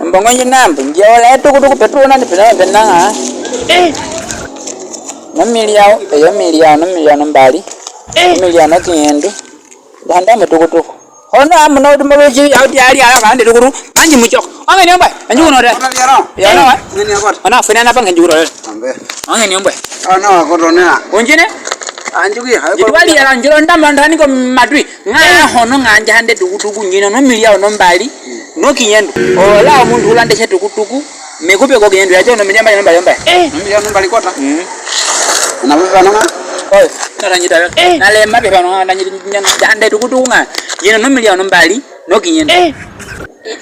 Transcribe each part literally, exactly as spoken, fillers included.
Mbongo nyinambu, nje ola etukutuku petrol nandi pena pena nga. Eh. No miliao, eyo miliao, no miliao no mbali. Eh. No miliao no kinyendu. Handa mo tukutuku. Hono amu no dumo ji ya di ali ala hande tukutuku. Manji muchok. Onge ni ombwa, anji kuno de. Kota yaro. Ya no wa. Ngeni akot. Ona fina na pange juro. Ambe. Onge ni ombwa. Ana akot onea. Onjine? Anjuki, ha. Jitwali yala njuro ndamba ndani ko matwi. Nga hono nga nje hande tukutuku nyino no miliao no mbali. No kinyendu. Ola omuntu ulandeshe tukutuku. Mekupe ko kinyendu ya jono miliao mbali no mbali. Eh. Miliao no mbali kota. Mm. Na pepe ano nga? Oi, na ranyi tayo. Eh. Na lema pepe ano nga, na nyi, nyi, nyi, hande tukutuku nga. Nyino no miliao no mbali, no kinyendu. Eh. Eh.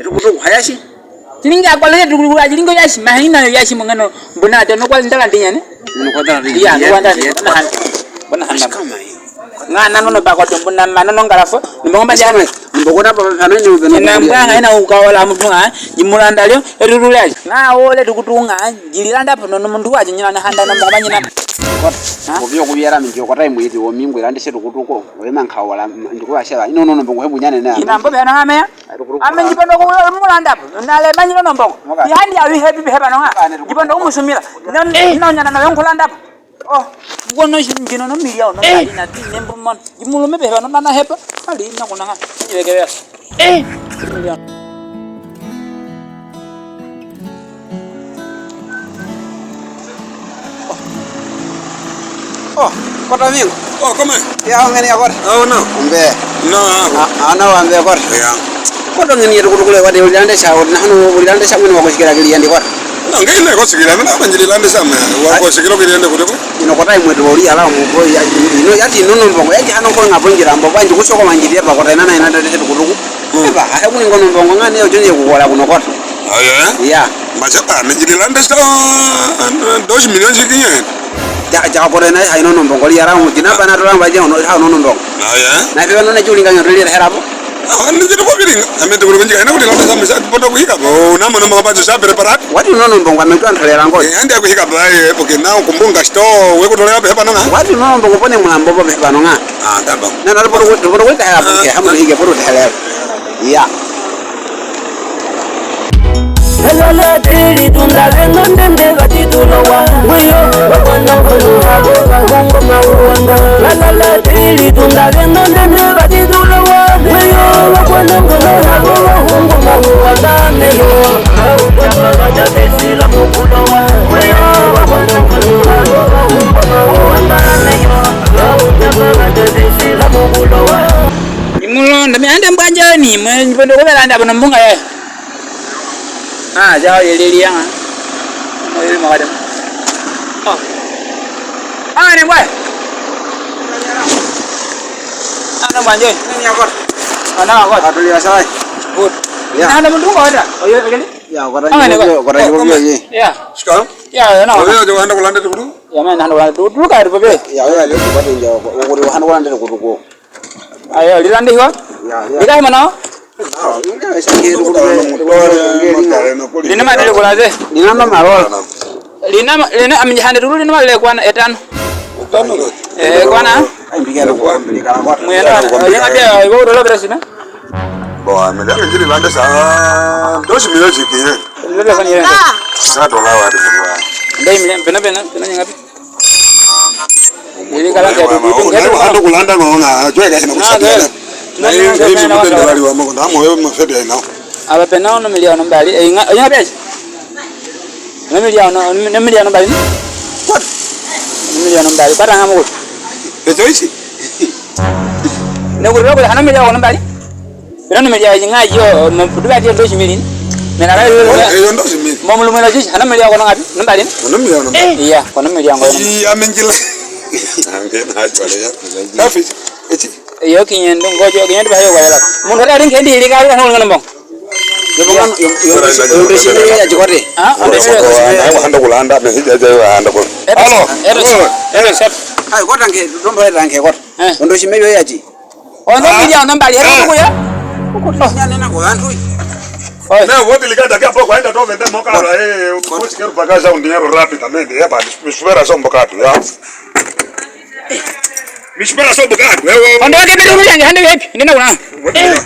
Tukutuku hayashi. Tilinga kwa lele tukutuku, tilinga yashi, mahina yashi mongano, mbuna ate no kwa ndala ndinyane. No kwa ndala ndinyane. Iya, no kwa ndala ndinyane. Bona handa. Bona handa. Nga nano no bako to mbuna mano no ngalafo. Mbongo ba jama. Mbongo na baba fana ni ubeno. Na mbwa nga ina ukaola mutu nga, jimulanda lyo, erurule. Nga ole tukutuku nga, jililanda po no muntu wa jinyina na handa na mbongo ba nyina. Kota. Ha? Ko byo kubiara mi ko tai mwiti wo mingwe lande se tukutuku. Ole mankaola ndikuwa shela. Ino no mbongo hebu nyane na. Ina mbo bena ameya. Ame njipondo kumulanda po. Na le manyiro no mbongo. Yandi awi hebi heba no nga. Njipondo kumusumira. Na nyana na yo nkulanda po. Oh, ngono shi njino no miliao no mbali na ti nembo man. Jimulume be heba no nana heba. Ali na kunanga. Njiweke bia. Eh. Miliao. Oh, kota mingo. Oh, kome. Ya, ngeni ya kota. Oh, no. Mbe. No. Ana wa mbe kota. Ya. Kota ngeni ya tukutuku le wadi ulilande sha, na hanu ulilande sha ngeni wa kushikira kili yandi kota. No, ngeni ko sikira, mena manjiri lande sha me. Wa kushikira kili yandi kutuku. Ino kota imwe tuoli ala mu ko ya, ino yati ino no mbongo, yati hano ko nga bongera mbo, banji kusoko manjiri ya pa kota ina na ina ndande tukutuku. Mm. Eba, ahe kuni ngono mbongo ngani yo joni kukola kuno kota. Ayo, eh? Iya. Machata, me jiri lande sha, eh, dos milhões e quinhentos. Ja, ja kota ina ha ino no mbongo, li ara mu jina bana tola mbaje ono, ha ino no mbongo. Ayo, eh? Na pepe no ne juli nga nyoro li hera po. Ah, ni jiri ko biringa. Ame to ko nji, ina kuti lande sha me sha, poto kuhika. Oh, na mono mbongo ba sha preparado. Wati ino no mbongo, ame to antolera ngo. Eh, ande kuhika ba, eh, porque na kumbunga sto, we kutolera pe heba no nga. Wati ino no mbongo pone mulambo po pe heba no nga. Ah, tá bom. Na, na, poto, poto kuhika, porque hamu hige poto tele. Ya. Imulonda, mi ande mbwanjani, mwe, njipondo kubela ande abona mbunga ya. Ah, jao yeleli yanga. Mo yeli makade. Oh. Ah, ne mbwa. Ah, ne mbwa nje. Ni akot. Ana akot. Atuli asai. Good. Ya. Na, na mundu ko ada. Oh, yo, kali. Ya, kota ni ko, kota ni ko ye. Ya. Shika. Ya, ya, na. Oyo jo handa kulanda tukuru. Ya, mena handa kulanda tukuru ka rupe. Ya, ya, le ko batin jo. Okuri handa kulanda tukuru ko. Ayo, lilande hiwa? Ya, ya. Lika himana? Lina madele kulaze. Lina ma, lina, ami hande tulu lina madele kwana etano. Etano. Eh, kwana? Mwena, lina pia, ibo dolo bresina? Bo, ame lina jiri lande sha dos milhões e quinhentos. Lina pia sani. Sa dola wadi. Ndai mile, pena, pena, pena nyangapi? Ili kala ke dudu. Handa kulanda ngo nga, jwe ka hina kushakira. Na, na, na, na, na, na, na, na, na, mo, mo, mo, fede na. Aba pena no miliao no mbali, eh, nga, nga pia. No miliao no, no miliao no mbali. What? No miliao no mbali, kwata nga mo. Eto ishi. Ne kuri ko hana miliao no mbali. Pena no miliao nga yo, mo duba ti ndo shimili. Mena ka yo. Eyo ndo shimili. Mo mulu mwana jishi, hana miliao kono ngapi? No mbali. No miliao no mbali. Iya, kono miliao ngo. Iya, menjila. Ambe na jwale ya. Kafi, eti. Iyo kinyendu ngojo, kinyendu bayo kwa yela. Mundu ari nkendi ili kali na ngombo. Yo, yo, yo, yo, yo, ya jikote. Ah, ndo shimili. Handa kulanda, me hija ja handa ko. Alo. Alo, sir. Ai, kota nke, dombo era nke kota. Eh. Ndo shimili yo ya ji. Ono miliao no mbali, era kuya. Nyane na kwa antu. Oi. Na wodi likata kia poko, enda to vende mokala, eh, kusi keru bagaza un dinheiro rapidamente, eh, ba, mi supera só um bocado, ya. Mi supera só um bocado, eh, eh. Ondo ke bidi muli ange, hande yepi, ndina kuna. Wodi likata.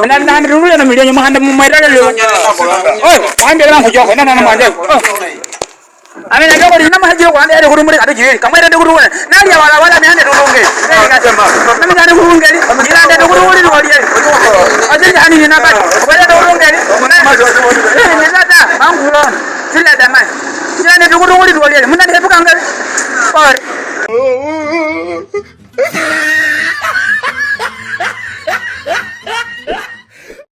Mina nandi rurure na milenyo mwanda mu mwetale leo. Oi, mwande la nkujoko, na, na, na, mwande. Oh. Amina, joko lina maji joko, ande ale kurumuri kadu jiri. Kamwera de kurumuri. Nali ya wala wala mi ande turunge. Nami ande kurunge. Ila ande turunge ni wali. Ande hani ni nabati. Wala turunge. Ni tata, mangu lo. Sila damai. Ila ande turunge ni wali. Muna de buka ngali. Or.